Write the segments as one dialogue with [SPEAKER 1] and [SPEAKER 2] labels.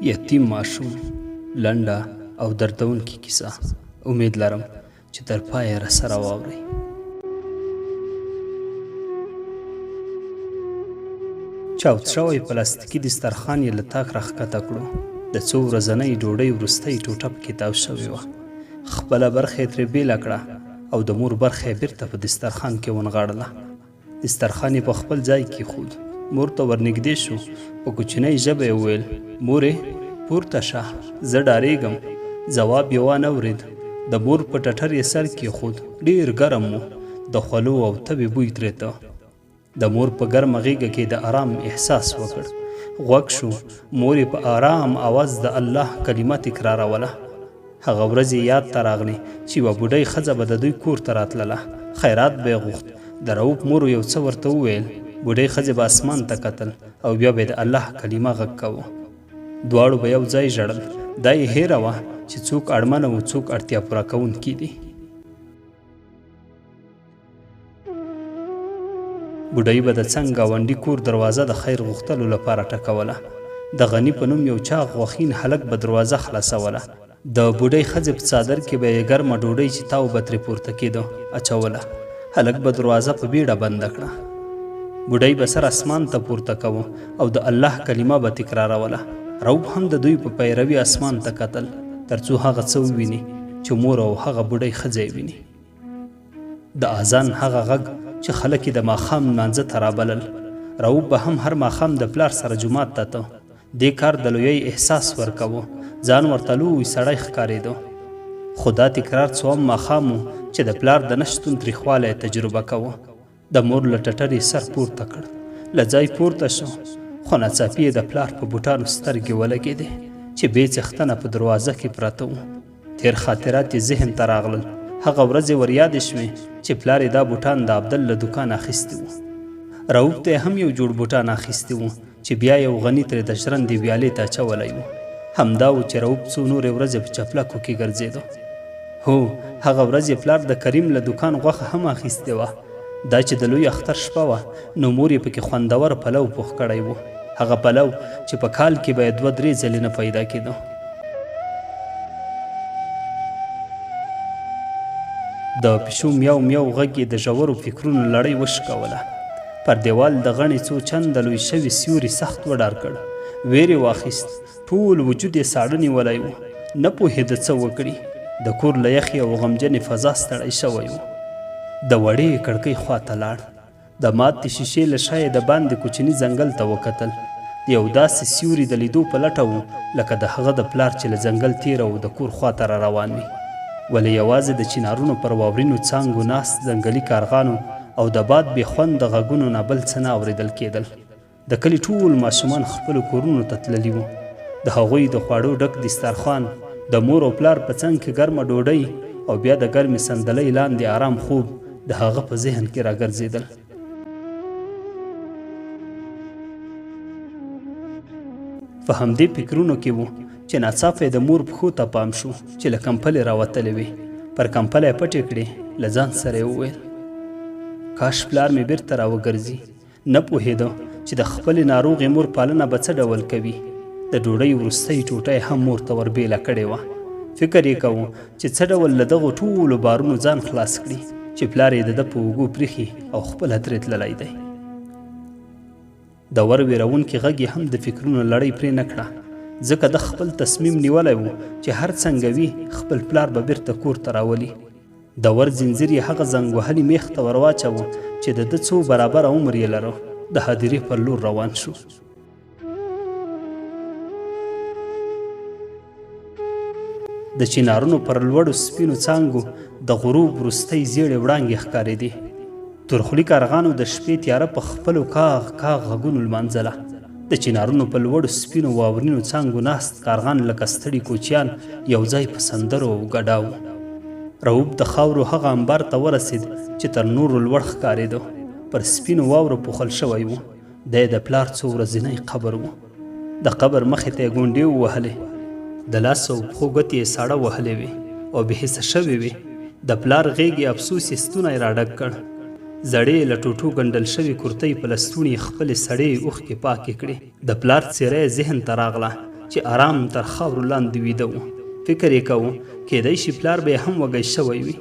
[SPEAKER 1] یتیم ماشوم لنډه او دردونکې کیسه. امید لرم چې تر پایه راسره واورئ. چاود شوی پلاستیکي دسترخوان یې له تاک راښکته کړو. د څو ورځنۍ ډوډۍ وروستۍ ټوټه پکې تاو شوې وه. خپله برخه یې ترې بېله کړه او د مور برخه یې بېرته په دسترخوان کې ونغاړله. دسترخوان یې په خپل ځای کېښود. مور ته ورنږدې شو، په کوچنۍ ژبه یې وویل: مورې! پورته شه، زه ډارېږم. ځواب یې وانه ورېد. د مور په ټټر یې سر کېښود، ډېر ګرم و، د خولو او تبې بوی ترې ته. د مور په ګرمه غېږه کې د ارام احساس وکړ. غوږ شو، مور یې په ارام اواز د الله کلمه تکراروله. هغه ورځې یاد ته راغلې چې یوه بوډۍ ښځه به د دوی کور ته راتلله، خیرات به یې غوښت. د رؤف مور یو څه ورته وویل، بوډۍ ښځې به اسمان ته کتل او بیا به یې د الله کلمه غږ کاوه. دواړو به یو ځای ژړل. دا یې هېره وه چې څوک اړمن او څوک اړتیا پوره کوونکي دي. بوډۍ به د څنګ ګاونډي کور دروازه د خیر غوښتلو لپاره ټکوله. د غني په نوم یو چاغ غوښین هلک به دروازه خلاصوله. د بوډۍ ښځې په څادر کې به یې ګرمه ډوډۍ چې تاو به ترې پورته کېده، اچوله. هلک به دروازه په بیړه بنده کړه. بوډۍ به سر اسمان ته پورته کاوه او د الله کلمه به تکراروله. رؤف هم د دوی په پیروي اسمان ته کتل، ترڅو هغه څه وویني چې مور او هغه بوډۍ ښځه یې ویني. د اذان هغه غږ چې خلک یې د ماښام لمانځه ته رابلل. رؤف به هم هر ماښام د پلار سره جومات ته ته. دې کار د لویۍ احساس ورکاوه، ځان ورته لوی سړی ښکارېده. خو دا تکرار څوم ماښام و چې د پلار د نه شتون تریخوالی یې تجربه کاوه. د مور له ټټر یې سر پورته کړ، له ځای پورته شو، خو ناڅاپي یې د پلار په بوټانو سترګې ولګېدې چې بې څښتنه په دروازه کې پراته وو. تېر خاطرات یې ذهن ته راغلل، هغه ورځې وریادې شوې چې پلار یې دا بوټان د عبدل له دوکانه اخیستي وو. رؤف ته یې هم یو جوړ بوټان اخیستي وو چې بیا یو غني ترې د ژرندې ویالې ته اچولی و. همدا و چې رؤف څو نورې ورځې په چپلکو کې ګرځېده. هو، هغه ورځ یې پلار د کریم له دوکان غوښه هم اخیستې وه. دا چې د لوی اختر شپه وه، نو مور یې پکې خوندور پلو پوخ کړی و. هغه پلو چې په کال کې به یې دوه درې ځلې نه پیدا کېده. د پیشو میاو میاو غږ یې د ژورو فکرونو لړۍ وشکوله. پر دېوال د غڼې څو چنده لوی شوي سیوري سخت وډار کړ. وېرې واخیست. ټول وجود یې ساړه نیولی و. نه پوهېده څه وکړي. د کور له یخې او غمجنې فضا ستړی شوی و. د وړې کړکۍ خوا ته لاړ. د ماتې شیشې له شا یې د باندې کوچني ځنګل ته وکتل. د یو داسې سیوري د لیدو په لټه و لکه د هغه د پلار چې له ځنګل تېر او د کور خوا ته را روان وي. ولې یوازې د چینارونو پر واورینو څانګو ناست ځنګلي کارغانو او د باد بې خونده غږونو نه بل څه نه اورېدل کېدل. د کلي ټول ماشومان خپلو کورونو ته تللي وو. د هغوی د خواړو ډک دسترخوان، د مور او پلار په څنګ کې ګرمه ډوډۍ او بیا د ګرمې صندلۍ لاندې آرام خوب د هغه په ذهن کې راګرځېدل. په همدې فکرونو کې و چې ناڅاپه یې د مور پښو ته پام شو چې له کمپلې راوتلې وې. پر کمپله یې پټې کړې، له ځان سره یې وویل: کاش پلار مې بېرته راوګرځي. نه پوهېده چې د خپلې ناروغې مور پالنه به څه ډول کوي. د ډوډۍ وروستۍ ټوټه یې هم مور ته ور بېله کړې وه. فکر یې کاوه چې څه ډول له دغو ټولو بارونو ځان خلاص کړي چې پلار یې د ده په اوږو پریښي او خپله ترې تللی دی. د ور ویرونکي غږ یې هم د فکرونو لړۍ پرې نه کړه، ځکه ده خپل تصمیم نیولی و چې هر څنګه وي خپل پلار به بېرته کور ته راولي. د ور ځنځیر یې هغه زنګ وهلي میخ ته ور واچاوه چې د ده څو برابره عمر یې لره، د هدیرې پر لور روان شو. د چنارونو پر لوړو سپینو څانګو د غروب وروستۍ زیړې وړانګې ښکارېدې. تورخولي کارغانو د شپې تیاره په خپلو کاغ کاغ غږونو لمانځله. د چنارونو په لوړو سپینو واورینو څانګو ناست کارغان لکه ستړي کوچیان یو ځای په سندرو او ګډا وو. رؤف د خاورو هغه انبار ته ورسېد چې تر نورو لوړ ښکارېده. پر سپینو واورو پوښل شوی و. دی د پلار څو ورځنی قبر و. د قبر مخې ته یې ګونډې ووهلې. د لاس او پښو ګوتې یې ساړه وهلې وې او بې حسه شوې وې. د پلار غېږې افسوس یې ستونی راډک کړ. زړې له ټوټو ګنډل شوې کورتۍ په لستوڼي خپلې سړې اوښکې پاکې کړې. د پلار څېره یې ذهن ته راغله. چې ارام تر خاورو لاندې ویده و. فکر یې کاوه کېدای شي پلار به یې هم وږی شوی وي.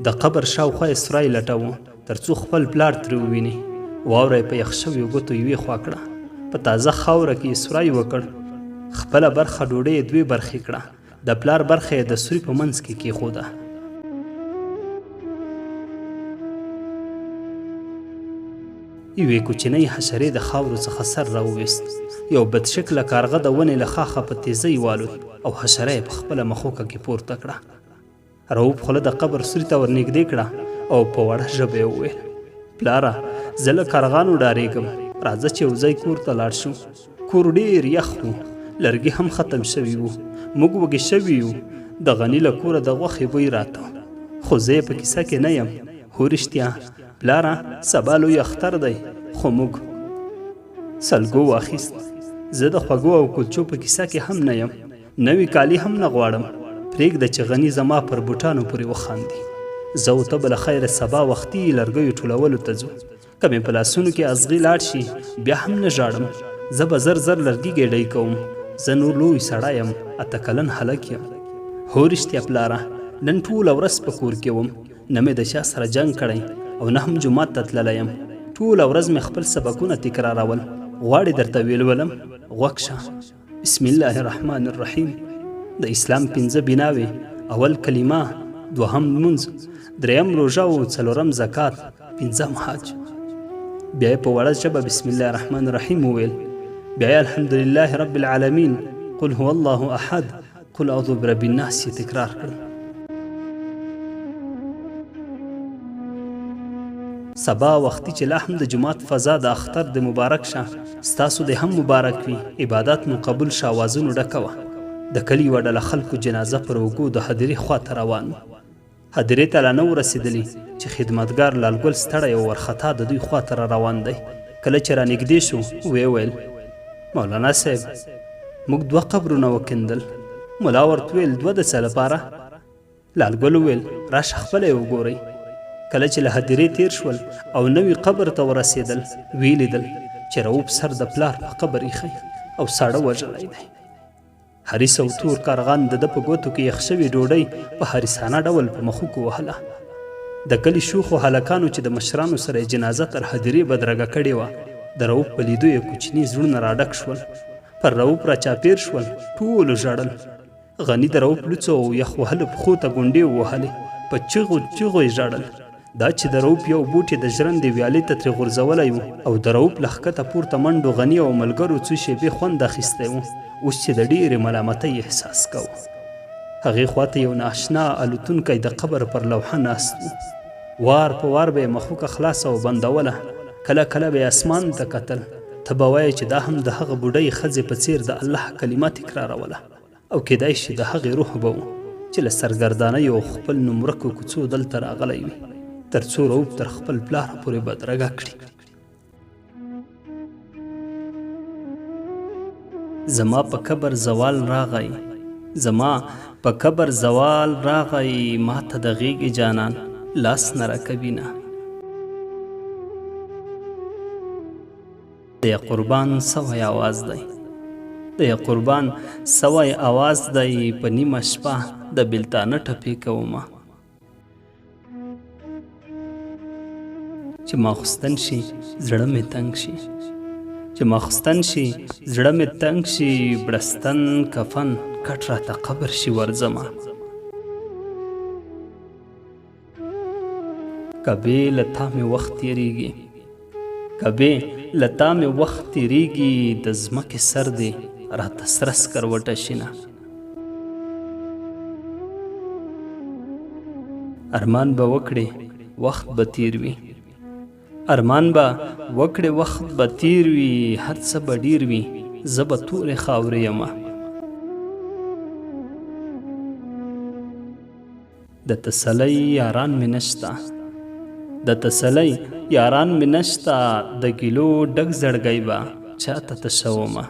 [SPEAKER 1] د قبر شاوخوا یې سوری لټاوه تر څو خپل پلار ترې وویني. واوره یې په یخ شویو ګوتو یوې خوا کړه. په تازه خاوره کې یې سوری وکړ. خپله برخه ډوډۍ یې دوې برخې کړه. د پلار برخه یې د سوري په منځ کې کېښوده. یوې کوچنۍ حشرې د خاورو څخه سر راوویست. یو بدشکله کارغه د ونې له ښاخه په تیزۍ والوت او حشره یې په خپله مښوکه کې پورته کړه. رؤف خوله د قبر سوري ته ورنږدې کړه او په وړه ژبه یې وویل، پلاره، زه له کارغانو ډارېږم، راځه چې یو ځای کور ته لاړ شو. کور ډېر یخ و، لرګي هم ختم شوي وو، موږ وږي شوي یو. د غني له کوره د غوښې بوی راته، خو زه یې په کیسه کې نه یم. هو رښتیا پلاره، سبا لوی اختر دی، خو موږ سلګو واخیست. زه د خوږو او کلچو په کیسه کې هم نه یم. نوي کالي هم نه غواړم. پرېږده چې غني زما پر بوټانو پورې وخاندي. زه او ته به له خیره سبا وختي لرګیو ټولولو ته ځو. که مې په لاسونو کې ازغي لاړ شي، بیا هم نه ژاړم. زه به زر زر لرګي ګېډۍ کوم. زه نور لوی سړی یم، 8 کلن هلک یم. هو رښتیا پلاره، نن ټوله ورځ په کور کې وم. نه مې د چا سره جنګ کړی او نه هم جومات ته تللی یم. ټوله ورځ مې خپل سبقونه تکرارول. غواړې درته ویې لولم؟ غوږ شه. بسم الله الرحمن الرحیم. د اسلام پنځه بناوې: اول کلمه، دوهم لمونځ، دریم روژه او څلورم زکات، پنځم حج. بیا یې په وړه ژبه بسم الله الرحمن الرحیم وویل. بیا یې الحمدلله رب العالمین، قل هو الله احد، قل اعوذ برب الناس یې تکرار کړل. سبا وختي چې لا هم د جومات فضا د اختر د مبارک شه، ستاسو دې هم مبارک وي، عبادات مو قبول شه اوازونو ډکه وه، د کلي یوه ډله خلکو جنازه پر اوږو د هدیرې خوا ته روان وو. هدیرې ته لا نه وو رسېدلي چې خدمتګار لال ګل ستړی او وارخطا د دوی خوا ته را روان دی. کله چې رانږدې شو، ویې ویل، مولانا صاحب! موږ دوه قبرونه وکیندل. ملا ورته وویل، دوه د څه لپاره؟ لال ګل وویل، راشه خپله یې وګورئ. کله چې له هدیرې تېر شول او نوي قبر ته ورسېدل، ویې لیدل چې رؤف سر د پلار په قبر ایښی او ساړه وژلی دی. حریص او تور کارغان د ده په ګوتو کې یخ شوې ډوډۍ په حریصانه ډول په مخوکو وهله. د کلي شوخو هلکانو چې د مشرانو سره یې جنازه تر هدیرې بدرګه کړې وه، د رؤف په لیدو یې کوچني زړونه راډک شول. پر رؤف راچاپېر شول، ټولو ژړل. غني د رؤف لوڅو او یخ وهلو پښو ته ګونډې ووهلې، په چیغو چیغو یې ژړل. دا چې د رؤف یو بوټ یې د ژرندې ویالې ته ترې غورځولی و او د رؤف له ښکته پورته منډو غني او ملګرو څو شېبې خوند اخیستی و، اوس چې د ډېرې ملامتۍ احساس کاوه. هغې خوا ته یو نااشنا الوتونکی د قبر پر لوحه ناست و. وار په وار به یې مښوکه خلاصه او بندوله، کله کله به یې اسمان ته کتل، ته به وایې چې دا هم د هغه بوډۍ ښځې په څېر د الله کلمه تکراروله. او کېدای شي د هغې روح به و چې له سرګردانیو او خپل نوم ورکو کوڅو دلته راغلی وي، تر څو رؤف تر خپل پلاره پورې بدرګه کړي. زما په قبر زوال راغی، زما په قبر زوال راغی، ماته د غېږې جانان لاس نه راکوینه. د قربان سوی اواز دی، د قربان سوی اواز دی، په نیمه شپه د بیلتانه ټپې کومه. چې ماخستن شي زړه مې تنګ شي، چې ماخستن شي زړه مې تنګ شي، بړستن کفن کټ راته قبر شي ورځمه. که بې له تا مې وخت تېرېږي، که بې له تا مې وخت تېرېږي، د ځمکې سر دې راته سره سکروټه شینه. ارمان به وکړې وخت به تېر وي، ارمان به وکړې وخت به تېر وي، هر څه به ډېر وي، زه به تورې خاورې یمه. د تسلۍ یاران مې نشته، د تسلۍ یاران مې نشته، د ګیلو ډک زړګی به چاته تشومه.